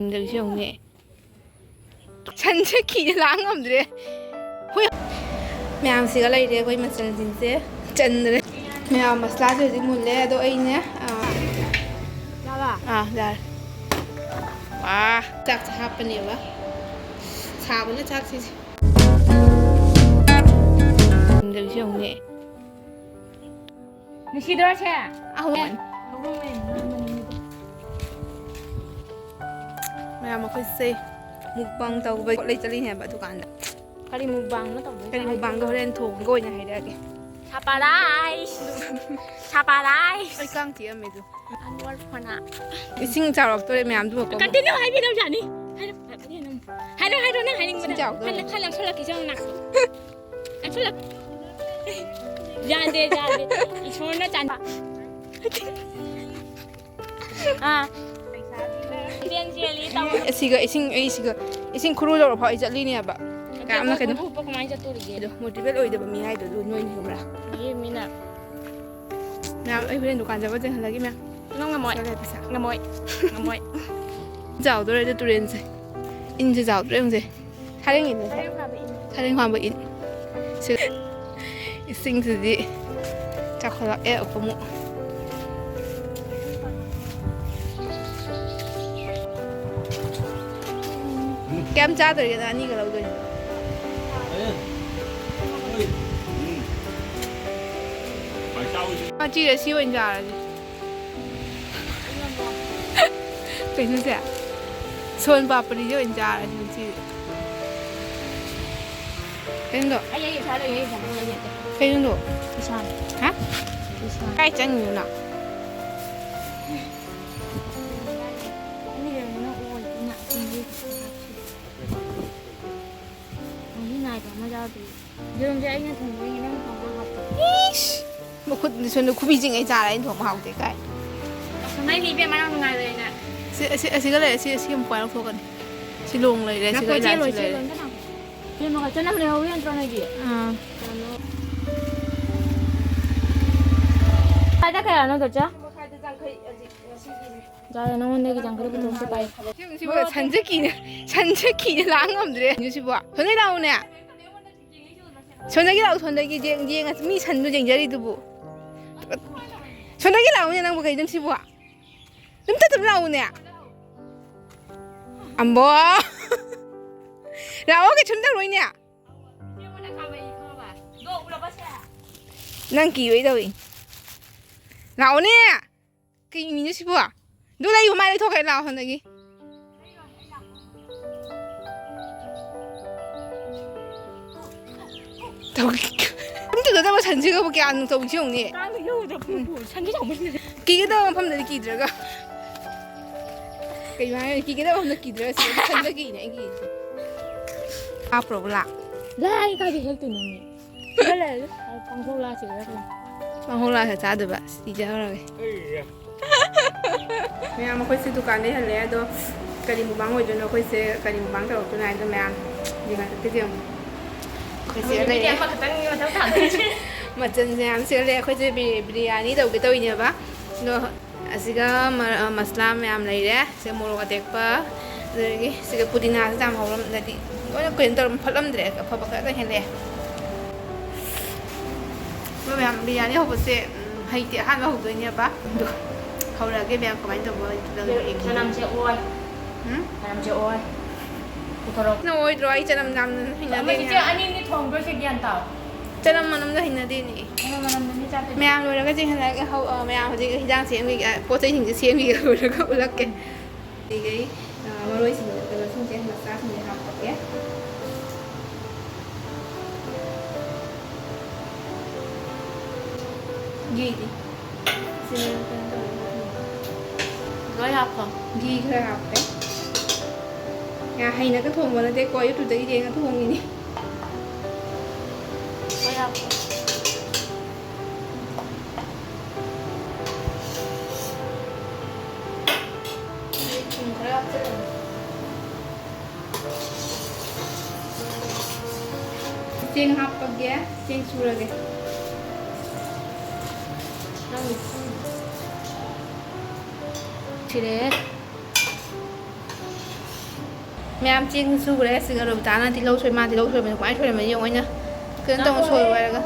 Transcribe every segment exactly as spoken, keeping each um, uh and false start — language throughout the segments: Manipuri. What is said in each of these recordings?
ꯌꯦꯡꯉꯨꯅꯦ꯫ ꯁꯟ ꯆꯠꯈꯤꯅ ꯂꯥꯛ ꯉꯝꯗ꯭ꯔꯦ꯫ ꯍꯨꯏ꯫ ꯃꯌꯥꯝꯁꯤꯒ ꯂꯩꯔꯦ ꯑꯩꯈꯣꯏ ꯃꯆꯜꯁꯤꯡꯁꯦ꯫ ꯆꯟꯗ꯭ꯔꯦ꯫ ꯃꯌꯥꯝ ꯃꯁꯂꯥꯁꯦ ꯍꯧꯖꯤꯛ ꯃꯨꯜꯂꯦ꯫ ꯑꯗꯣ ꯑꯩꯅꯦ, ꯑꯥ, ꯆꯥꯕ? ꯑꯥ, ꯌꯥꯔꯦ꯫ ꯋꯥ꯫ ꯆꯥꯛꯁꯦ ꯍꯥꯞꯄꯅꯦꯕ꯫ ꯁꯥꯕꯅ ꯆꯥꯛꯁꯤꯁꯦ꯫ ꯌꯦꯡꯉꯨꯅꯦ꯫ ꯅꯨꯡꯁꯤꯗ꯭ꯔꯣ ꯁꯦ? ꯑꯍꯨꯝ꯫ ꯃꯌꯥꯝ ꯑꯩꯈꯣꯏꯁꯦ mukbang ꯇꯧꯕ ꯄꯣꯠ ꯂꯩ ꯆꯠꯂꯤꯅꯦꯕ ꯗꯨꯀꯥꯟꯗ꯫ ꯀꯔꯤ mukbangꯅꯣ ꯇꯧꯗꯣꯏꯁꯦ? ꯀꯔꯤ mukbangꯗꯣ ꯍꯣꯔꯦꯟ ꯊꯣꯡꯉꯒ ꯑꯣꯏꯅ ꯍꯥꯏꯔꯛꯑꯒꯦ꯫ ꯁꯥꯄꯥꯔꯥꯏꯁ! ꯁꯥꯄꯥꯔꯥꯏꯁ! ꯑꯩ ꯀꯥꯡ ꯆꯤꯛꯑꯝꯃꯦ ꯑꯗꯨ꯫ ꯑꯟꯋꯔ ꯐꯅꯥ꯫ ꯏꯁꯤꯡ ꯆꯥꯎꯔꯛꯇꯣꯔꯦ ꯃꯌꯥꯝꯗꯨ ꯃꯀꯣꯛ꯫ Continue ꯍꯥꯏꯕꯤꯔꯝꯖꯥꯅꯤ꯫ ꯍꯥꯏꯔꯣ, ꯍꯥꯏꯔꯣ, ꯍꯥꯏꯔꯣ, ꯅꯪ ꯍꯥꯏꯅꯤꯡꯕꯗ꯫ ꯏꯁꯤꯡ ꯆꯥꯎꯗꯣꯔꯦ꯫ ꯈꯔ, ꯈꯔ ꯂꯪꯁꯜꯂꯛꯈꯤꯁꯦ ꯑꯃꯨꯛ ꯅꯥꯀꯣ꯫ ꯂꯪꯁꯜꯂꯛ-, ꯌꯥꯗꯦ, ꯌꯥꯗꯦ꯫ ꯏꯁꯣꯔꯅ ꯆꯥꯟꯕ꯫ ꯑꯥ꯫ ꯏꯆꯦꯟ ꯆꯦꯜꯂꯤ ꯇꯧ꯫ ꯑꯁꯤꯒ ꯏꯁꯤꯡ, ꯑꯩ ꯁꯤꯒ ꯏꯁꯤꯡ ꯈꯨꯔꯨ ꯂꯧꯔ ꯐꯥꯎ ꯑꯩ ꯆꯠꯂꯤꯅꯦꯕ꯫ ꯑꯗꯨ ꯀꯌꯥꯝꯅ ꯀꯩꯅꯣ? ꯈꯨꯔꯨ ꯍꯨꯞꯄ ꯀꯃꯥꯏꯅ ꯆꯠꯇꯣꯔꯤꯒꯦ? ꯑꯗꯣ motivate ꯑꯣꯏꯗꯕ ꯃꯤ ꯍꯥꯏꯗꯣ ꯑꯗꯨ ꯅꯣꯏꯅꯤ ꯈꯪꯕ꯭ꯔꯥ? ꯃꯤ ꯃꯤꯅ꯫ ꯃꯌꯥꯝ, ꯑꯩ ꯍꯣꯔꯦꯟ ꯗꯨꯀꯥꯟ ꯆꯠꯄ ꯆꯦꯟꯍꯜꯂꯒꯦ, ꯃꯌꯥꯝ꯫ ꯅꯪ ꯉꯝꯃꯣꯏ꯫ ꯆꯠꯂꯦ ꯄꯩꯁꯥ꯫ ꯉꯝꯃꯣꯏ꯫ ꯉꯝꯃꯣꯏ꯫ ꯆꯥꯎꯗꯣꯔꯦ ꯑꯗꯨ ꯇꯨꯔꯦꯟꯁꯦ꯫ ꯏꯟꯁꯦ ꯆꯥꯎꯗꯣꯔꯦ ꯌꯦꯡꯉꯨꯁꯦ꯫ ꯁꯥꯔꯦꯡ ꯏꯟ ꯅꯠꯇ꯭ꯔꯣ? ꯁꯥꯔꯦꯡ ꯐꯥꯕ ꯏꯟ꯫ ꯁꯥꯔꯦꯡ ꯐꯥꯕ ꯏꯟ꯫ ꯁꯤ ꯏꯁꯤꯡꯁꯤꯗꯤ ꯆꯥꯎꯈꯠꯂꯛꯑꯦ ꯑꯃꯨꯛ꯫ ꯀꯌꯥꯝ ꯆꯥꯗꯣꯏꯒꯦ ꯅꯪ ꯑꯅꯤꯒ ꯂꯧꯗꯣꯏꯅꯣ? ꯃꯆꯤꯗ ꯁꯤ ꯑꯣꯏꯅ ꯆꯥꯔꯁꯦ꯫ ꯀꯩꯅꯣꯁꯦ? ꯁꯣꯟ ꯄꯥꯄ꯭ꯔꯤꯁꯦ ꯑꯣꯏꯅ ꯆꯥꯔꯁꯦ ꯃꯆꯤꯗ꯫ ꯀꯩꯅꯣꯗꯣ? ꯑꯩ, ꯑꯩ ꯏꯁꯥ ꯂꯩꯌꯦ, ꯑꯩ ꯏꯁꯥ ꯂꯩꯌꯦ꯫ ꯀꯩꯅꯣꯗꯣ? ꯏꯁꯥ꯫ ꯍꯥ? ꯏꯁꯥ꯫ ꯀꯥꯏ ꯆꯪꯉꯤꯅꯣ ꯅꯪ? ꯑꯅꯤꯔꯛꯅꯤꯅ ꯑꯣꯏꯗꯅ ꯁꯤꯡꯖꯨ ꯍꯥꯞꯁꯤ꯫ ꯃꯍꯤ ꯅꯥꯏꯕ ꯑꯃ ꯌꯥꯎꯗꯦ꯫ ꯌꯦꯔꯨꯝꯁꯦ ꯑꯩꯅ ꯊꯣꯡꯗꯣꯏꯅꯦ, ꯅꯪ ꯊꯣꯡꯕ ꯍꯥꯎꯇꯦ꯫ ꯏꯁ! ꯃꯈꯨꯠ ꯁꯣꯝꯗ ꯈꯨꯕꯤ ꯆꯤꯡꯉꯩ ꯆꯥꯔꯦ ꯑꯩꯅ ꯊꯣꯡꯕ ꯍꯥꯎꯇꯦ ꯀꯥꯏ꯫ ꯃꯩꯅꯤ ꯏꯕꯦꯝꯃ, ꯅꯪ ꯅꯨꯡꯉꯥꯏꯔꯣꯏꯅ꯫ ꯁꯤ, ꯑꯁꯤ, ꯑꯁꯤꯒ ꯂꯩꯔꯦ, ꯁꯤ, ꯑꯁꯤ ꯑꯃꯨꯛ ꯄꯥꯏꯔ ꯂꯧꯊꯣꯛꯀꯅꯤ꯫ ꯁꯤ ꯂꯣꯡ ꯂꯩꯔꯦ, ꯁꯤ ꯉꯥꯏꯈꯣ, ꯂꯣꯏ ꯂꯥꯛꯑꯦ, ꯆꯦꯜꯂꯣꯏ, ꯁꯤ ꯂꯩꯔꯦ꯫ ꯆꯦꯜꯂꯣꯏ, ꯑꯝꯇ ꯉꯥꯏꯈꯣ꯫ ꯏꯕꯦꯝꯃ, ꯆꯅꯝ ꯂꯩꯍꯧꯋꯤ ꯅꯠꯇ꯭ꯔꯣ ꯅꯣꯏꯒꯤ? ꯑꯥ꯫ ꯀꯥꯏꯗ ꯀꯌꯥꯅꯣ, ꯗꯣꯆꯥ? ꯃꯈꯥꯏꯗ ꯌꯥꯡꯈꯩ ꯍꯧꯖꯤꯛ ꯉꯁꯤꯒꯤꯁꯦ꯫ ꯆꯥꯔꯦ, ꯅꯉꯣꯟꯗꯒꯤ ꯌꯥꯡꯈꯩ ꯄꯨꯊꯣꯛꯀꯦ ꯄꯥꯏ꯫ ꯁꯤꯕꯨ ꯁꯟꯁꯦ ꯀꯤꯅ, ꯁꯟꯁꯦ ꯀꯤꯅ ꯂꯥꯛ ꯉꯝꯗ꯭ꯔꯦ꯫ ꯁꯤꯕꯨ ꯁꯣꯟꯗꯩ ꯂꯥꯛꯎꯅꯦ꯫ ꯁꯣꯟꯗꯒꯤ ꯂꯥꯛꯎ, ꯁꯣꯟꯗꯒꯤ ꯌꯦꯡ-, ꯌꯦꯡꯉꯁꯤ꯫ ꯃꯤ ꯁꯟꯗꯨ ꯌꯦꯡꯖꯔꯤꯗꯨꯕꯨ꯫ ꯁꯣꯟꯗꯒꯤ ꯂꯥꯛꯎꯅꯦ, ꯅꯪꯕꯨ ꯀꯩꯅꯣ ꯁꯤꯕꯨ? ꯑꯗꯨꯝ ꯇꯞ ꯇꯞ ꯂꯥꯛꯎꯅꯦ꯫ ꯑꯝꯕꯣ꯫ ꯂꯥꯛꯑꯣ, ꯀꯩꯁꯨꯝ ꯇꯧꯔꯣꯏꯅꯦ꯫ ꯅꯪ ꯀꯤꯕꯩ ꯇꯧꯏ꯫ ꯂꯥꯛꯑꯣꯅꯦ꯫ ꯀꯩ ꯃꯤꯅꯣ ꯁꯤꯕꯣ? ꯑꯗꯨ ꯂꯩꯌꯨ, ꯃꯥꯏ ꯂꯩꯊꯣꯛꯈ꯭ꯔꯦ, ꯂꯥꯛꯑꯣ ꯁꯣꯝꯗꯒꯤ꯫ ꯇꯧ-, ꯑꯝꯇ ꯇꯧꯗꯕ ꯁꯟꯁꯤꯒꯕꯨ ꯀꯌꯥ ꯇꯧꯏꯁꯤ ꯌꯦꯡꯉꯨꯅꯦ꯫ ꯀꯥꯡꯅ ꯌꯧꯗꯕ ꯄꯨꯄꯨ, ꯁꯟꯁꯤ ꯆꯥꯎꯃꯟꯗꯅ꯫ ꯀꯤꯒꯗꯕ ꯃꯐꯝꯗꯗꯤ ꯀꯤꯗ꯭ꯔꯒ꯫ ꯀꯩ ꯍꯥꯏꯅꯤ? ꯀꯤꯒꯗꯕ ꯃꯐꯝꯗ ꯀꯤꯗ꯭ꯔꯒ ꯁꯤꯗꯗꯤ ꯁꯟꯗ ꯀꯤꯅꯦ ꯑꯩ ꯀꯤꯔꯤꯁꯦ꯫ ꯍꯥꯞꯄ꯭ꯔꯣꯕ ꯂꯥ? ꯂꯥꯏ ꯀꯥꯏꯗ ꯍꯦꯛꯇꯣꯏꯅꯣ ꯃꯤ? ꯈꯔ ꯂꯩꯔꯒ ꯄꯥꯡꯈꯣꯛ ꯂꯥ ꯆꯤꯛꯂꯛꯀꯅꯤ꯫ ꯄꯥꯡꯈꯣꯛ ꯂꯥꯁꯦ ꯆꯥꯗꯕ, ꯁꯤꯖꯍꯧꯔꯒꯦ꯫ ꯃꯌꯥꯝ, ꯑꯩꯈꯣꯏꯁꯦ ꯗꯨꯀꯥꯟꯗꯩ ꯍꯜꯂꯛꯑꯦ, ꯑꯗꯣ ꯀꯔꯤ ꯃꯨꯛꯕꯥꯡ ꯑꯣꯏꯗꯣꯏꯅꯣ? ꯑꯩꯈꯣꯏꯁꯦ ꯀꯔꯤ ꯃꯨꯛꯕꯥꯡ ꯇꯧꯔꯛꯇꯣꯏꯅꯣ ꯍꯥꯏꯗꯣ ꯃꯌꯥꯝ ꯌꯦꯡꯉꯛꯇꯣꯏꯁꯦ ꯌꯦꯡꯉꯣ꯫ ꯑꯩꯈꯣꯏꯁꯦ ꯃꯤꯅꯤꯠ ꯂꯩꯔꯦ꯫ ꯑꯃꯈꯛꯇꯪꯒꯤ ꯃꯊꯧ ꯇꯥꯗꯣꯏꯁꯦ꯫ ꯃꯆꯜꯁꯦ ꯌꯥꯝ ꯁꯤꯠꯂꯦ꯫ ꯑꯩꯈꯣꯏꯁꯦ ꯕꯤ-, ꯕꯤꯔꯌꯥꯅꯤ ꯇꯧꯒꯦ ꯇꯧꯔꯤꯅꯦꯕ, ꯑꯗꯣ ꯑꯁꯤꯒ ꯃ-, ꯃꯁꯂꯥ ꯃꯌꯥꯝ ꯂꯩꯔꯦ꯫ ꯁꯤꯒ ꯃꯣꯔꯣꯛ ꯑꯇꯦꯛꯄ, ꯑꯗꯒꯤ ꯁꯤꯒ ꯄꯨꯗꯤꯅꯥꯁꯦ ꯌꯥꯝ ꯍꯧꯔꯝꯗꯗꯤ ꯂꯣꯏꯅ ꯀꯩꯅꯣ ꯇꯧꯔ ꯐꯠꯂꯝꯗ꯭ꯔꯦ, ꯑꯐꯕ ꯈꯔ ꯂꯣꯏ ꯍꯦꯜꯂꯛꯑꯦ꯫ ꯑꯗꯣ ꯃꯌꯥꯝ, ꯕꯤꯔꯌꯥꯅꯤ ꯍꯧꯕꯁꯦ, ꯎꯝ, ꯍꯩꯇꯦ, ꯑꯍꯥꯟꯕ ꯍꯧꯗꯣꯏꯅꯦꯕ꯫ ꯑꯗꯣ ꯍꯧꯔꯛꯑꯒꯦ ꯃꯌꯥꯝ, ꯀꯃꯥꯏꯅ ꯇꯧꯕ ꯌꯦꯡꯒꯦ꯫ ꯆꯅꯝꯁꯦ ꯑꯣꯏ꯫ ꯎꯝ? ꯆꯅꯝꯁꯦ ꯑꯣꯏ꯫ ꯄꯨꯊꯣꯔꯛꯑꯣ꯫ ꯅꯪ ꯑꯣꯏꯗ꯭ꯔꯣ? ꯑꯩ ꯆꯅꯝ ꯌꯥꯝꯅ ꯍꯩꯅꯗꯦꯅꯦ꯫ ꯃꯁꯤꯁꯦ ꯑꯅꯤ ꯑꯅꯤ ꯊꯣꯡꯗꯣꯏꯁꯦ ꯒ꯭ꯌꯥꯟ ꯇꯥꯎ꯫ ꯆꯅꯝ ꯃꯅꯝꯗꯣ ꯍꯩꯅꯗꯦꯅꯦ꯫ ꯆꯅꯝ ꯃꯅꯝꯗꯨꯅꯤ ꯆꯥꯗꯣꯏꯁꯦ꯫ ꯃꯌꯥꯝ ꯂꯣꯏꯔꯒ ꯆꯦꯟꯍꯜꯂꯛꯑꯒꯦ꯫ ꯍꯧ-, ꯑ, ꯃꯌꯥꯝ ꯍꯧꯖꯤꯛ ꯍꯤꯟꯖꯥꯡ ꯁꯦꯝꯈꯤꯒꯦ, ꯑ, ꯄꯣꯠ ꯆꯩꯁꯤꯡꯁꯦ ꯁꯦꯝꯈꯤꯒꯦ, ꯂꯣꯏꯔꯒ ꯎꯠꯂꯛꯀꯦ꯫ ꯑꯗꯒꯤ, ꯑ, ꯃꯔꯣꯏꯁꯤꯡꯁꯦ, ꯃꯆꯜꯁꯤꯡꯁꯦ, ꯃꯆꯥꯁꯤꯡꯁꯦ ꯍꯥꯞꯄꯛꯀꯦ꯫ ꯘꯤꯗꯤ? ꯁꯤꯅ ꯀꯩꯅꯣ ꯇꯧꯔꯦ꯫ ꯂꯣꯏ ꯍꯥꯞꯄꯣ꯫ ꯘꯤ ꯈꯔ ꯍꯥꯞꯄꯦ꯫ ꯌꯥꯝ ꯍꯩꯅꯒ ꯊꯣꯡꯕ ꯅꯠꯇꯦꯀꯣ, YouTube-ꯇꯒꯤ ꯌꯦꯡꯉ ꯊꯣꯡꯉꯤꯅꯤ꯫ ꯂꯣꯏ ꯍꯥꯞꯄꯣ꯫ ꯊꯨꯝ ꯈꯔ ꯍꯥꯞꯆꯤꯜꯂꯣ꯫ ꯆꯦꯡ ꯍꯥꯞꯄꯒꯦ, ꯆꯦꯡ ꯁꯨꯔꯒꯦ꯫ ꯅꯪꯒꯤ ꯊꯨꯝ꯫ ꯁꯤꯔꯦ꯫ ꯃꯌꯥꯝ ꯆꯦꯡ ꯁꯨꯈ꯭ꯔꯦ꯫ ꯁꯤꯒ ꯔꯣꯕꯤꯇꯥꯅ ꯇꯤꯜꯍꯧ ꯁꯣꯏ꯫ ꯃꯥ ꯇꯤꯜꯍꯧ ꯁꯣꯏꯕꯅꯤ꯫ ꯀꯃꯥꯏꯅ ꯁꯣꯏꯔꯝꯃꯅꯤ ꯌꯦꯡꯉꯣ꯫ ꯑꯩꯅ ꯀꯩꯅꯣ ꯇꯧꯅ ꯁꯣꯏꯌꯨ ꯍꯥꯏꯔꯒ꯫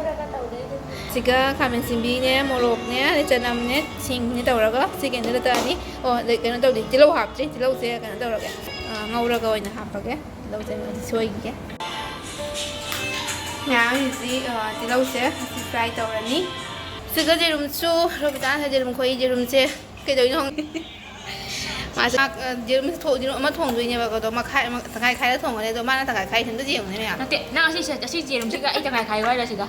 ꯁꯤꯒ ꯈꯥꯃꯦꯟ ꯑꯁꯤꯟꯕꯤꯅꯦ, ꯃꯣꯔꯣꯛꯅꯦ, ꯑꯗꯩ ꯆꯅꯝꯅꯦ, ꯁꯤꯡꯅꯦ ꯇꯧꯔꯒ ꯁꯤ ꯀꯩꯅꯣꯗ ꯇꯛꯑꯅꯤ꯫ ꯑꯣ, ꯑꯗꯩ ꯀꯩꯅꯣ ꯇꯧꯗꯦ, ꯇꯤꯜꯍꯧ ꯍꯥꯞꯇ꯭ꯔꯤ꯫ ꯇꯤꯜꯍꯧꯁꯦ ꯀꯩꯅꯣ ꯇꯧꯔꯒꯦ, ꯑ, ꯉꯧꯔꯒ ꯑꯣꯏꯅ ꯍꯥꯞꯄꯒꯦ꯫ ꯇꯤꯜꯍꯧꯁꯦ ꯁꯣꯏꯈꯤꯒꯦ꯫ ꯃꯌꯥꯝꯁꯤ, ꯑ, ꯇꯤꯜꯍꯧꯁꯦ ꯐ꯭ꯔꯥꯏ ꯇꯧꯔꯅꯤ꯫ ꯁꯤꯒ ꯌꯦꯔꯨꯝꯁꯨ, ꯔꯣꯕꯤꯇꯥꯅ ꯌꯦꯔꯨꯝ ꯈꯣꯛꯏ꯫ ꯌꯦꯔꯨꯝꯁꯦ ꯀꯩꯗꯧꯔꯤꯅꯣ ꯈꯪꯗꯦ꯫ ꯃꯥꯁꯦ ꯆꯥꯛ, ꯑ, ꯌꯦꯔꯨꯝ ꯊꯣꯡ-, ꯌꯦꯔꯨꯝ ꯑꯃ ꯊꯣꯡꯗꯣꯏꯅꯦꯕꯀꯣ, ꯑꯗꯣ ꯃꯈꯥꯏ ꯑꯃ, ꯇꯪꯈꯥꯏ ꯈꯥꯏꯔ ꯊꯣꯡꯉꯅꯤ꯫ ꯑꯗꯣ ꯃꯥꯅ ꯇꯪꯈꯥꯏ ꯈꯥꯏ, ꯑꯝꯇ ꯌꯦꯡꯉꯨꯅꯦ ꯃꯌꯥꯝ꯫ ꯅꯠꯇꯦ, ꯅꯪ ꯑꯁꯤ ꯁꯦ-, ꯑꯁꯤ ꯌꯦꯔꯨꯝꯁꯤꯒ ꯑꯩ ꯇꯪꯈꯥꯏ ꯈꯥꯏꯌꯨ ꯍꯥꯏꯔꯣ ꯁꯤꯒ?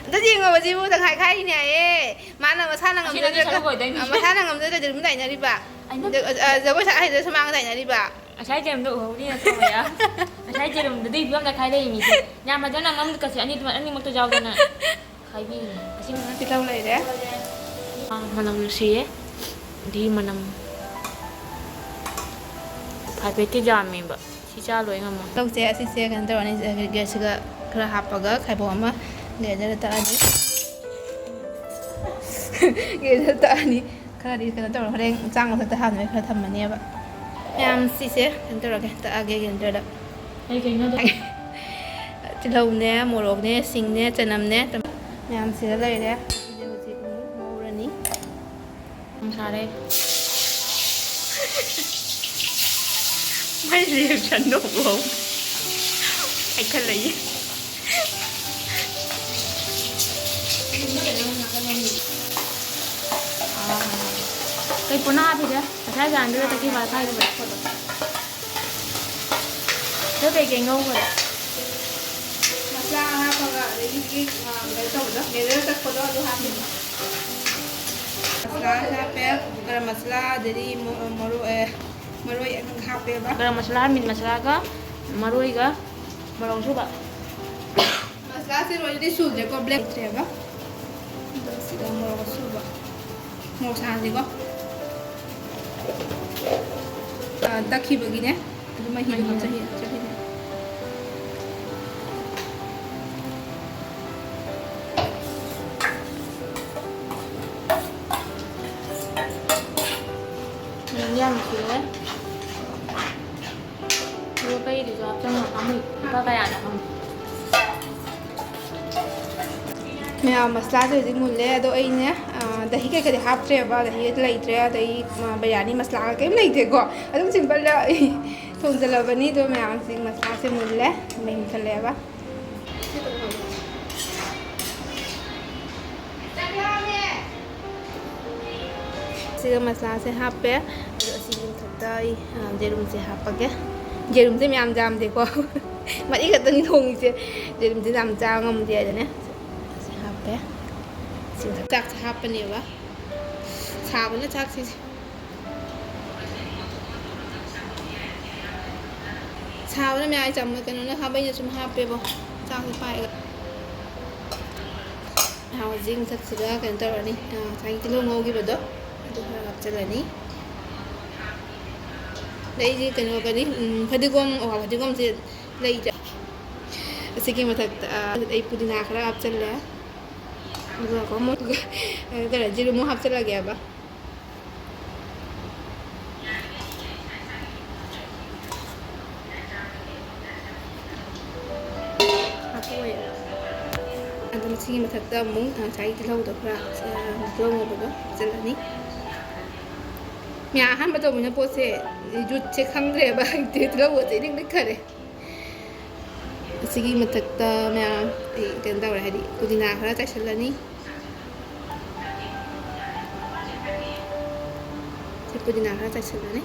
ꯑꯝꯇ ꯌꯦꯡꯉꯣꯕ ꯁꯤꯕꯨ, ꯇꯪꯈꯥꯏ ꯈꯥꯏꯔꯤꯅꯦ ꯍꯥꯏꯌꯦ꯫ ꯃꯥꯅ ꯃꯁꯥꯅ ꯑꯁꯤ ꯅꯪꯒꯤ ꯉꯝꯖꯗ꯭ꯔꯒ, ꯁꯔꯨꯛ ꯑꯣꯏꯗꯣꯏꯅꯤ꯫ ꯑ, ꯃꯁꯥꯅ ꯉꯝꯖꯗ꯭ꯔꯒ ꯌꯦꯔꯨꯝ ꯇꯥꯏꯅꯔꯤꯕ꯫ ꯑꯩꯅ ꯑ, ꯑ, ꯖꯒꯣꯏ ꯁꯥ ꯍꯩꯗ꯭ꯔꯁꯨ ꯃꯥꯒ ꯇꯥꯏꯅꯔꯤꯕ꯫ ꯉꯁꯥꯏ ꯌꯦꯔꯨꯝꯗꯣ ꯎꯍꯧꯅꯤ ꯅꯠꯇ꯭ꯔꯣ, ꯃꯌꯥꯝ? ꯉꯁꯥꯏ ꯌꯦꯔꯨꯝꯗꯨꯗꯤ ꯐꯤꯕꯝꯗ ꯈꯥꯏ ꯂꯩꯔꯤꯃꯤꯗꯤ꯫ ꯌꯥꯝꯃꯗꯅ ꯃꯝꯗ ꯀꯁꯤ ꯑꯅꯤ-, ꯑꯅꯤꯃꯛꯇꯣ ꯌꯥꯎꯗꯅ꯫ ꯈꯥꯏꯕꯤꯔꯤꯅꯦ꯫ ꯑꯁꯤ ꯃꯉꯥ ꯇꯤꯜꯍꯧ ꯂꯩꯔꯦ꯫ ꯑꯥ, ꯃꯅꯝ ꯅꯨꯡꯁꯤꯌꯦ꯫ ꯑꯗꯒꯤ ꯃꯅꯝ ꯍꯥꯏꯐꯦꯠꯇꯤ ꯌꯥꯝꯃꯦꯕ꯫ ꯁꯤ ꯆꯥ ꯂꯣꯏ ꯉꯝꯃꯣꯏ꯫ ꯇꯧꯁꯦ꯫ ꯑꯁꯤꯁꯦ ꯀꯩꯅꯣ ꯇꯧꯔꯅꯤ, ꯒ꯭ꯌꯥꯁꯁꯤꯒ ꯈꯔ ꯍꯥꯞꯄꯒ ꯈꯥꯏꯕꯣꯛ ꯑꯃ ꯒ꯭ꯔꯦꯟꯗꯔꯗ ꯇꯛꯑꯅꯤ꯫ ꯒ꯭ꯔꯦꯟꯗꯔꯗ ꯇꯛꯑꯅꯤ꯫ ꯈꯔꯗꯤ ꯀꯩꯅꯣ ꯇꯧꯔ ꯍꯣꯔꯦꯟ ꯆꯥꯡ ꯃꯊꯛꯇ ꯍꯥꯟꯅ ꯈꯔ ꯊꯝꯃꯅꯦꯕ꯫ ꯃꯌꯥꯝ ꯁꯤꯁꯦ ꯀꯩꯅꯣ ꯇꯧꯔꯒꯦ, ꯇꯛꯑꯒꯦ ꯒ꯭ꯔꯦꯟꯗꯔꯗ꯫ ꯀꯩ ꯀꯩꯅꯣ ꯑꯗꯣ? ꯇꯤꯜꯍꯧꯅꯦ, ꯃꯣꯔꯣꯛꯅꯦ, ꯁꯤꯡꯅꯦ, ꯆꯅꯝꯅꯦ, ꯃꯌꯥꯝ ꯁꯤꯗ ꯂꯩꯔꯦ꯫ ꯁꯤꯁꯦ ꯍꯧꯖꯤꯛ ꯑꯃꯨꯛ ꯉꯧꯔꯅꯤ꯫ ꯁꯥꯔꯦ꯫ ꯃꯥꯏ ꯔꯤꯌꯦꯛꯁꯟꯗꯣ ꯎꯍꯧ꯫ ꯍꯥꯏꯈꯠꯂꯛꯏ꯫ ꯀꯩ ꯄꯣꯠꯅꯣ ꯍꯥꯞꯄꯤꯁꯦ? ꯉꯁꯥꯏ ꯖꯥꯟꯗꯨꯗ ꯇꯛꯈꯤꯕ ꯍꯥꯏꯈꯤꯕ꯫ ꯑꯗꯣ ꯀꯩꯀꯩ ꯉꯧꯈ꯭ꯔꯦ? ꯃꯁꯂꯥ ꯍꯥꯞꯄꯒ ꯑꯗꯒꯤ ꯍꯧꯖꯤꯛꯀꯤ, ꯑ, ꯀꯩꯅꯣ ꯇꯧꯕꯗꯣ, ꯃꯦꯔꯦꯜ ꯇꯛꯄꯗꯣ ꯑꯗꯨ ꯍꯥꯞꯄꯤꯕ꯫ ꯃꯁꯂꯥ ꯍꯥꯞꯄꯦ, ꯒꯔꯝ ꯃꯁꯂꯥ, ꯑꯗꯩꯗꯤ ꯃꯣ-, ꯃꯔꯣꯏ, ꯑꯦ, ꯃꯔꯣꯏ ꯍꯥꯞꯄꯦꯕ꯫ ꯒꯔꯝ ꯃꯁꯂꯥ, ꯃꯤꯠ ꯃꯁꯂꯥꯒ ꯃꯔꯣꯏꯒ ꯃꯣꯔꯣꯛ ꯑꯁꯨꯕ꯫ ꯃꯁꯂꯥꯁꯦ ꯂꯣꯏꯅꯗꯤ ꯁꯨꯗ꯭ꯔꯦꯀꯣ, ꯕ꯭ꯂꯦꯛ ꯇ꯭ꯔꯦꯕ꯫ ꯑꯗꯣ ꯁꯤꯗ ꯃꯣꯔꯣꯛ ꯑꯁꯨꯕ, ꯃꯣꯔꯣꯛ ꯁꯥꯍꯟꯁꯤꯀꯣ꯫ ꯑ, ꯇꯛꯈꯤꯕꯒꯤꯅꯦ, ꯑꯗꯨ ꯃꯍꯤꯗꯣ ꯃꯍꯤꯗꯣ꯫ ꯍꯥꯞꯆꯈꯤ-, ꯍꯥꯞꯆꯈꯤꯅꯦ꯫ ꯃꯅꯝ ꯁꯤꯁꯨ ꯍꯥꯞꯆꯤꯟꯕ ꯄꯥꯝꯃꯨꯏ꯫ ꯂꯨꯄꯥ ꯀꯌꯥꯅꯣ ꯈꯪꯗꯦ꯫ ꯃꯌꯥꯝ ꯃꯁꯂꯥꯁꯦ ꯍꯧꯖꯤꯛ ꯃꯨꯜꯂꯦ꯫ ꯑꯗꯣ ꯑꯩꯅꯦ, ꯑ, ꯗꯍꯤ ꯀꯩꯀꯩꯗꯤ ꯍꯥꯞꯇ꯭ꯔꯦꯕ, ꯗꯍꯤ ꯂꯩꯇ꯭ꯔꯦ꯫ ꯑꯗꯩ, ꯑ, ꯕꯤꯔꯌꯥꯅꯤ ꯃꯁꯂꯥꯒ ꯀꯩꯝ ꯂꯩꯇꯦꯀꯣ꯫ ꯑꯗꯨꯝ ꯁꯤꯝꯄꯜꯗ ꯑꯩ ꯊꯣꯡꯖꯜꯂꯕꯅꯤ꯫ ꯑꯗꯣ ꯃꯌꯥꯝ ꯍꯧꯖꯤꯛ ꯃꯁꯂꯥꯁꯦ ꯃꯨꯜꯂꯦ, ꯃꯩ ꯃꯨꯠꯊꯠꯂꯦꯕ꯫ ꯁꯤꯒ ꯃꯁꯂꯥꯁꯦ ꯍꯥꯞꯄꯦ꯫ ꯑꯗꯣ ꯑꯁꯤꯒꯤ ꯃꯊꯛꯇ ꯑꯩ, ꯑ, ꯌꯦꯔꯨꯝꯁꯦ ꯍꯥꯞꯄꯒꯦ꯫ ꯌꯦꯔꯨꯝꯁꯦ ꯃꯌꯥꯝ ꯌꯥꯝꯗꯦꯀꯣ꯫ ꯃꯔꯤ ꯈꯛꯇꯅꯤ ꯊꯣꯡꯉꯤꯁꯦ꯫ ꯌꯦꯔꯨꯝꯁꯦ ꯌꯥꯝ ꯆꯥ ꯉꯝꯗꯦ ꯍꯥꯏꯗꯅꯦ꯫ ꯁꯤ ꯍꯥꯞꯄꯦ꯫ ꯁꯤ ꯃꯊꯛ ꯆꯥꯛꯁꯦ ꯍꯥꯞꯄꯅꯦꯕ꯫ ꯁꯥꯕꯅ ꯆꯥꯛꯁꯤꯁꯦ꯫ ꯁꯥꯕꯅ ꯃꯌꯥꯏ ꯆꯝꯅ ꯀꯩꯅꯣꯅ ꯍꯥꯞꯄ, ꯑꯩꯅ ꯁꯨꯝ ꯍꯥꯞꯄꯦꯕꯣ꯫ ꯆꯥꯛꯁꯦ ꯄꯥꯏꯔꯒ꯫ ꯍꯧꯖꯤꯛ ꯃꯊꯛꯁꯤꯗ ꯀꯩꯅꯣ ꯇꯧꯔꯅꯤ, ꯑ, ꯉꯁꯥꯏꯒꯤ ꯇꯤꯜꯍꯧ ꯉꯧꯈꯤꯕꯗꯣ ꯑꯗꯨ ꯈꯔ ꯍꯥꯞꯆꯤꯜꯂꯅꯤ꯫ ꯑꯗꯩꯗꯤ ꯀꯩꯅꯣ ꯀꯔꯤ, ꯎꯝ, ꯐꯗꯤꯒꯣꯝ, ꯑꯣ, ꯐꯗꯤꯒꯣꯝꯁꯦ ꯂꯩꯇ꯭ꯔꯦ꯫ ꯑꯁꯤꯒꯤ ꯃꯊꯛꯇ, ꯑ, ꯑꯩ ꯄꯨꯗꯤꯅꯥ ꯈꯔ ꯍꯥꯞꯆꯤꯜꯂꯦ꯫ ꯑꯗꯨꯒ ꯑꯃꯨꯛ, ꯑ, ꯀꯩꯅꯣ, ꯖꯤꯔꯨ ꯑꯃꯨꯛ ꯍꯥꯞꯆꯤꯜꯂꯒꯦꯕ꯫ ꯍꯥꯞꯄꯣꯏ꯫ ꯑꯗꯣ ꯃꯁꯤꯒꯤ ꯃꯊꯛꯇ ꯑꯃꯨꯛ ꯉꯁꯥꯏꯒꯤ ꯇꯤꯜꯍꯧꯗꯣ ꯈꯔ, ꯑ, ꯇꯤꯜꯍꯧ ꯉꯧꯕꯗꯣ ꯍꯥꯞꯆꯤꯜꯂꯅꯤ꯫ ꯃꯌꯥꯝ ꯑꯍꯥꯟꯕ ꯇꯧꯕꯅꯤꯅ ꯄꯣꯠꯁꯦ ꯌꯨꯠꯁꯦ ꯈꯪꯗ꯭ꯔꯦꯕ꯫ ꯍꯧꯖꯤꯛꯇꯤ ꯇꯤꯜꯍꯧ ꯉꯧꯕꯁꯦ ꯏꯅꯤꯡ ꯅꯤꯡꯈꯔꯦ꯫ ꯑꯁꯤꯒꯤ ꯃꯊꯛꯇ ꯃꯌꯥꯝ ꯑꯩ ꯀꯩꯅꯣ ꯇꯧꯔꯦ, ꯍꯥꯏꯗꯤ ꯄꯨꯗꯤꯅꯥ ꯈꯔ ꯆꯥꯏꯁꯤꯜꯂꯅꯤ꯫ ꯁꯤ ꯄꯨꯗꯤꯅꯥ ꯈꯔ ꯆꯥꯏꯁꯤꯜꯂꯅꯤ꯫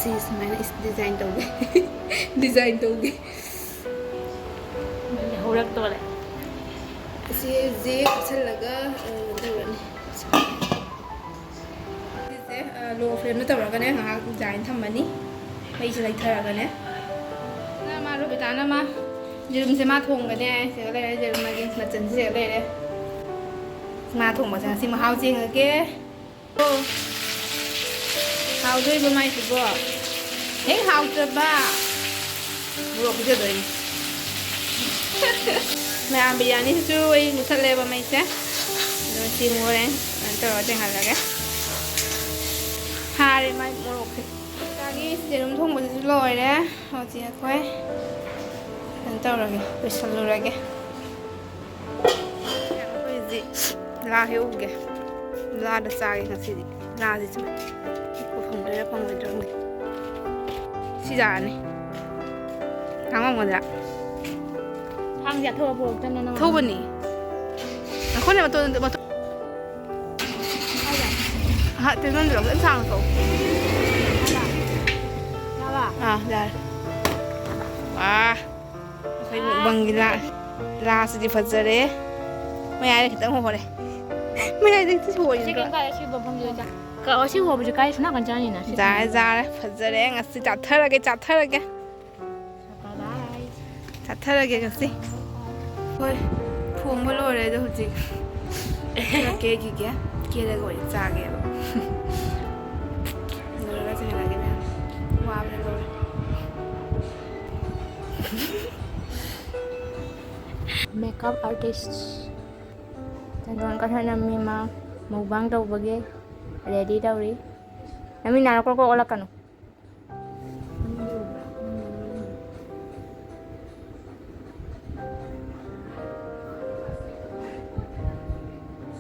ꯁꯤ ꯁꯨꯃꯥꯏꯅ ꯏꯁ-, ꯗꯤꯖꯥꯏꯟ ꯇꯧꯒꯦ꯫ ꯗꯤꯖꯥꯏꯟ ꯇꯧꯒꯦ꯫ ꯍꯧꯔꯛꯇꯣꯔꯦ꯫ ꯑꯁꯤ ꯍꯧꯖꯤꯛ ꯍꯥꯞꯆꯤꯜꯂꯒ, ꯑ, ꯇꯧꯔꯅꯤ꯫ ꯁꯤꯁꯦ, ꯑ, ꯂꯣ ꯐ꯭ꯂꯦꯝꯗ ꯇꯧꯔꯒꯅꯦ ꯉꯥꯏꯍꯥꯛ ꯗꯤꯖꯥꯏꯟ ꯊꯝꯃꯅꯤ꯫ ꯃꯩꯁꯦ ꯂꯩꯊꯔꯒꯅꯦ꯫ ꯅ ꯃꯥ, ꯔꯣꯕꯤꯇꯥꯅ ꯃꯥ ꯌꯦꯔꯨꯝꯁꯦ ꯃꯥ ꯊꯣꯡꯒꯅꯦ꯫ ꯁꯤꯗ ꯂꯩꯔꯦ ꯌꯦꯔꯨꯝ ꯃꯥꯒꯤ ꯃꯆꯜꯁꯦ ꯁꯤꯗ ꯂꯩꯔꯦ꯫ ꯃꯥ ꯊꯣꯡꯕꯁꯦ ꯉꯁꯤ ꯃꯍꯥꯎ ꯌꯦꯡꯉꯒꯦ꯫ ꯑꯣ꯫ ꯍꯥꯎꯗꯣꯏꯕ ꯃꯥꯏꯁꯤꯕꯣ꯫ ꯍꯦꯛ ꯍꯥꯎꯇ꯭ꯔꯕ ꯃꯣꯔꯣꯛ ꯄꯤꯖꯗꯣꯏꯅꯤ꯫ ꯃꯌꯥꯝ ꯕꯤꯔꯌꯥꯅꯤꯁꯤꯁꯨ ꯑꯩ ꯃꯨꯊꯠꯂꯦꯕ ꯃꯩꯁꯦ꯫ ꯑꯗꯨꯒ ꯁꯤ ꯑꯃꯨꯛ ꯍꯣꯔꯦꯟ ꯀꯩꯅꯣ ꯇꯧꯔꯒ ꯆꯦꯡꯍꯜꯂꯒꯦ꯫ ꯍꯥꯔꯦ ꯃꯥꯏ ꯃꯣꯔꯣꯛꯁꯦ꯫ ꯆꯥꯒꯤ ꯌꯦꯔꯨꯝ ꯊꯣꯡꯕꯁꯤꯁꯨ ꯂꯣꯏꯔꯦ꯫ ꯍꯧꯖꯤꯛ ꯑꯩꯈꯣꯏ ꯀꯩꯅꯣ ꯇꯧꯔꯒꯦ, ꯂꯣꯏꯁꯜꯂꯨꯔꯒꯦ꯫ ꯑꯩꯈꯣꯏ ꯍꯧꯖꯤꯛ ꯂꯥ ꯍꯦꯛꯎꯒꯦ꯫ ꯂꯥꯗ ꯆꯥꯒꯦ ꯉꯁꯤꯗꯤ꯫ ꯂꯥꯁꯤꯁꯨ ꯍꯦꯛꯄ ꯐꯪꯗꯣꯏꯔꯥ ꯐꯪꯉꯣꯏꯗ꯭ꯔꯥ ꯈꯪꯗꯦ꯫ ꯁꯤ ꯌꯥꯔꯅꯤ꯫ ꯉꯥꯡꯉꯝꯒꯗ꯭ꯔꯥ? ꯊꯥꯡꯁꯦ ꯑꯊꯧꯕ ꯄꯨꯔꯛꯇꯅ ꯅꯪ ꯊꯧꯕꯅꯤ꯫ ꯑꯩꯈꯣꯏꯅ ꯃꯇꯣꯟ, ꯃꯇꯣꯟ ꯍꯥ, ꯇꯦꯕꯜꯗꯨꯗ ꯐꯖꯅ ꯁꯥꯡꯅ ꯊꯧ꯫ ꯌꯥꯔꯕ? ꯑꯥ, ꯌꯥꯔꯦ꯫ ꯋꯥ, ꯑꯩꯈꯣꯏ ꯃꯨꯛꯕꯪꯒꯤ ꯂꯥ, ꯂꯥꯁꯤꯗꯤ ꯐꯖꯔꯦ꯫ ꯃꯌꯥꯏꯗ ꯈꯤꯇꯪ ꯍꯣꯔꯦ꯫ ꯃꯌꯥꯏꯗ ꯈꯤꯇꯪ ꯁꯤ ꯍꯣꯔꯤꯗ꯭ꯔꯣ? ꯀꯥꯏ, ꯑꯁꯤ ꯃꯐꯝꯁꯤꯗ ꯆꯥ-, ꯀ-, ꯑꯁꯤ ꯍꯣꯕꯁꯦ ꯀꯥꯏ? ꯁꯣꯝ ꯅꯥꯀꯟ ꯆꯥꯅꯤꯅ, ꯁꯤ ꯌꯥꯔꯦ, ꯆꯥꯅꯤꯅ꯫ ꯌꯥꯔꯦ, ꯐꯖꯔꯦ꯫ ꯉꯁꯤ ꯆꯥꯊꯔꯒꯦ, ꯆꯥꯊꯔꯒꯦ꯫ ꯆꯥꯊꯔꯒꯦ ꯉꯁꯤ꯫ ꯍꯣꯏ, ꯊꯣꯡꯕ ꯂꯣꯏꯔꯦ ꯑꯗꯣ ꯍꯧꯖꯤꯛ ꯈꯔ ꯀꯦꯈꯤꯒꯦ꯫ ꯀꯦꯔꯒ ꯑꯣꯏꯅ ꯆꯥꯒꯦꯕ꯫ ꯂꯣꯏꯔꯒ ꯆꯪꯍꯜꯂꯒꯦ ꯃꯌꯥꯝ꯫ ꯋꯥꯕꯅ ꯂꯣꯏꯔꯦ꯫ Makeup artist ꯆꯟꯗꯣꯟ ꯀꯟꯅ ꯅꯝꯃꯤ꯫ ꯃꯥ mukbang ꯇꯧꯕꯒꯤ ready ꯇꯧꯔꯤ꯫ ꯅꯃꯤꯠ ꯅꯥꯔ ꯀ꯭ꯔꯣꯛ ꯀ꯭ꯔꯣꯛ ꯑꯣꯜꯂꯛꯀꯅꯨ꯫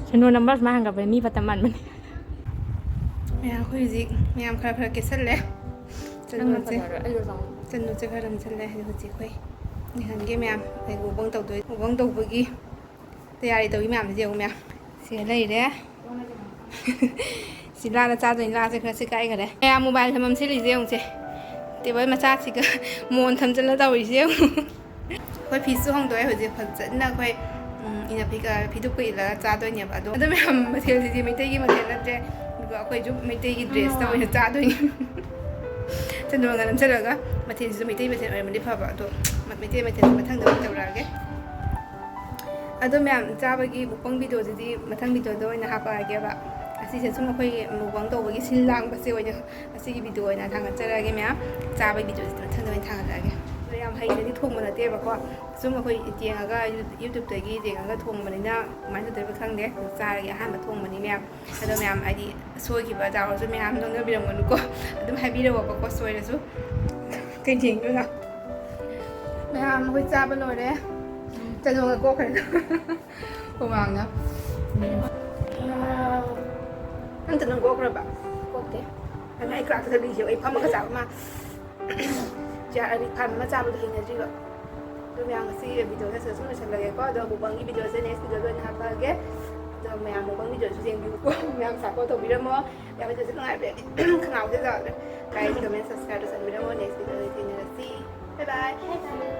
ꯁꯦꯟꯗꯣꯟ ꯅꯝꯕꯔ ꯁꯨꯃꯥꯏꯅ ꯍꯪꯒꯠꯄꯗ ꯃꯤ ꯐꯠꯇ ꯃꯥꯟꯕꯅꯦ꯫ ꯃꯌꯥꯝ, ꯑꯩꯈꯣꯏ ꯍꯧꯖꯤꯛ ꯃꯌꯥꯝ ꯈꯔ ꯈꯔ ꯀꯦꯁꯜꯂꯦ꯫ ꯅꯪꯅ ꯆꯟꯗꯣꯟꯁꯦ, ꯐꯖꯔꯣꯏ, ꯑꯩꯒ ꯆꯪꯉꯣ꯫ ꯆꯟꯗꯣꯟꯁꯦ ꯈꯔ ꯅꯝꯁꯜꯂꯦ꯫ ꯑꯗꯣ ꯍꯧꯖꯤꯛ ꯑꯩꯈꯣꯏ ꯅꯤꯍꯟꯒꯤ ꯃꯌꯥꯝ ꯑꯩ mukbang ꯇꯧꯗꯣꯏ, mukbang ꯇꯧꯕꯒꯤ ꯇꯌꯥꯔꯤ ꯇꯧꯔꯤ ꯃꯌꯥꯝꯁꯦ ꯌꯦꯡꯉꯨ ꯃꯌꯥꯝ꯫ ꯁꯤꯗ ꯂꯩꯔꯦ꯫ ꯁꯤ ꯂꯥꯗ ꯆꯥꯗꯣꯏꯅꯤ꯫ ꯂꯥꯁꯦ ꯈꯔ ꯁꯦꯒꯥꯏꯈꯔꯦ꯫ ꯃꯌꯥꯝ mobile ꯊꯝꯐꯝ ꯁꯤꯜꯂꯤꯁꯦ ꯌꯦꯡꯉꯨꯁꯦ꯫ Table ꯃꯆꯥꯁꯤꯒ ꯃꯣꯟ ꯊꯝꯖꯤꯜꯂ ꯇꯧꯔꯤꯁꯦ ꯌꯦꯡꯉꯨ꯫ ꯑꯩꯈꯣꯏ ꯐꯤꯁꯁꯨ ꯍꯣꯡꯗꯣꯛꯑꯦ ꯍꯧꯖꯤꯛ ꯐꯖꯅ ꯑꯩꯈꯣꯏ, ꯎꯝ, ꯏꯅ ꯐꯤꯒ-, ꯐꯤꯗꯨꯛꯀ ꯏꯜꯂꯒ ꯆꯥꯗꯣꯏꯅꯦꯕ꯫ ꯑꯗꯣ, ꯑꯗꯣ ꯃꯌꯥꯝ ꯃꯊꯦꯜꯁꯤꯗꯤ ꯃꯩꯇꯩꯒꯤ ꯃꯊꯦꯜ ꯅꯠꯇ꯭ꯔꯦ꯫ ꯑꯗꯨꯒ ꯑꯩꯈꯣꯏꯁꯨ ꯃꯩꯇꯩꯒꯤ dress ꯇ ꯑꯣꯏꯅ ꯆꯥꯗꯣꯏꯅꯤ꯫ ꯆꯟꯗꯣꯟꯒ ꯅꯝꯁꯤꯜꯂꯒ ꯃꯊꯦꯜꯁꯤꯁꯨ ꯃꯩꯇꯩ ꯃꯊꯦꯜ ꯑꯣꯏꯔꯝꯃꯗꯤ ꯐꯕ꯫ ꯑꯗꯣ ꯃ-, ꯃꯩꯇꯩ ꯃꯊꯦꯜꯁꯦ ꯃꯊꯪꯗ ꯑꯣꯏꯅ ꯇꯧꯔꯛꯑꯒꯦ꯫ ꯑꯗꯣ ꯃꯌꯥꯝ, ꯆꯥꯕꯒꯤ mukbang video ꯗꯨꯗꯤ ꯃꯊꯪ video ꯗ ꯑꯣꯏꯅ ꯍꯥꯞꯄꯛꯑꯒꯦꯕ꯫ ꯑꯁꯤꯁꯦ ꯁꯨꯝ ꯑꯩꯈꯣꯏꯒꯤ mukbang ꯇꯧꯕꯒꯤ ꯁꯤꯟ ꯂꯥꯡꯕꯁꯦ ꯑꯣꯏꯅ ꯑꯁꯤꯒꯤ video ꯑꯣꯏꯅ ꯊꯥꯡꯒꯠꯆꯔꯛꯑꯒꯦ ꯃꯌꯥꯝ꯫ ꯆꯥꯕꯒꯤ video ꯁꯤꯗꯤ ꯃꯊꯪꯗ ꯑꯣꯏꯅ ꯊꯥꯡꯒꯠꯂꯛꯑꯒꯦ꯫ ꯑꯗꯣ ꯌꯥꯝ ꯍꯩꯅꯗꯤ ꯊꯣꯡꯕ ꯅꯠꯇꯦꯕꯀꯣ, ꯁꯨꯝ ꯑꯩꯈꯣꯏ ꯌꯦꯡꯉꯒ, ꯌꯨꯇ꯭ꯌꯨꯕꯇꯒꯤ ꯌꯦꯡꯉꯒ ꯊꯣꯡꯕꯅꯤꯅ ꯀꯃꯥꯏꯅ ꯇꯧꯗꯣꯏꯕ ꯈꯪꯗꯦ꯫ ꯆꯥꯔꯒꯦ, ꯑꯍꯥꯟꯕ ꯊꯣꯡꯕꯅꯤ ꯃꯌꯥꯝ꯫ ꯑꯗꯣ ꯃꯌꯥꯝ ꯍꯥꯏꯗꯤ ꯁꯣꯏꯈꯤꯕ ꯆꯥꯎꯔꯁꯨ ꯃꯌꯥꯝ ꯅꯣꯛꯅꯕꯤꯔꯝꯒꯅꯨꯀꯣ꯫ ꯑꯗꯨꯝ ꯍꯥꯏꯕꯤꯔꯛꯑꯣꯕꯀꯣ ꯁꯣꯏꯔꯁꯨ꯫ ꯀꯩ ꯌꯦꯡꯗꯣꯏꯅꯣ? ꯃꯌꯥꯝ ꯑꯩꯈꯣꯏ ꯆꯥꯕ ꯂꯣꯏꯔꯦ꯫ ꯆꯅꯣꯒ ꯀꯣꯛꯈ꯭ꯔꯦ꯫ ꯍꯨꯃꯥꯡꯅ꯫ ꯑꯝꯇ ꯅꯪ ꯀꯣꯛꯈ꯭ꯔꯕ? ꯀꯣꯛꯇꯦ꯫ ꯑꯗꯨꯅ ꯑꯩ ꯀ꯭ꯂꯥꯁꯇ ꯂꯤꯁꯦ ꯑꯩ ꯐꯝꯃꯒ ꯆꯥꯕ ꯑꯃ꯫ ꯆꯤꯌꯥꯔ ꯑꯅꯤ ꯐꯝ ꯑꯃ ꯆꯥꯕꯗꯣ ꯍꯩꯅꯗ꯭ꯔꯤꯕ꯫ ꯑꯗꯨ ꯃꯌꯥꯝ ꯉꯁꯤ ꯚꯤꯗꯤꯑꯣꯁꯦ ꯁꯤꯗ ꯁꯨꯝ ꯂꯣꯏꯁꯜꯂꯒꯦꯀꯣ꯫ ꯑꯗꯣ ꯃꯨꯛꯕꯥꯡꯒꯤ ꯚꯤꯗꯤꯑꯣꯁꯦ ꯅꯦꯛꯁ ꯚꯤꯗꯤꯑꯣꯗ ꯑꯣꯏꯅ ꯍꯥꯞꯄꯛꯑꯒꯦ꯫ ꯑꯗꯣ ꯃꯌꯥꯝ ꯃꯨꯛꯕꯥꯡ ꯚꯤꯗꯤꯑꯣꯁꯨ ꯌꯦꯡꯕꯤꯌꯨꯀꯣ꯫ ꯃꯌꯥꯝ ꯁꯞꯄꯣꯔꯠ ꯇꯧꯕꯤꯔꯝꯃꯣ꯫ ꯃꯌꯥꯝ ꯚꯤꯗꯤꯑꯣꯁꯦ ꯅꯨꯡꯉꯥꯏꯕꯤꯔꯗꯤ ꯈꯅꯥꯎꯁꯦ ꯌꯥꯗ꯭ꯔꯦ꯫ ꯂꯥꯏꯛ, ꯀꯃꯦꯟ, ꯁꯕꯁꯀ꯭ꯔꯥꯏꯕ ꯇꯧꯁꯟꯕꯤꯔꯝꯃꯣ꯫ ꯅꯦꯛꯁ ꯚꯤꯗꯤꯑꯣꯗ ꯊꯦꯡꯅꯔꯁꯤ꯫ ꯕꯥꯏ ꯕꯥꯏ꯫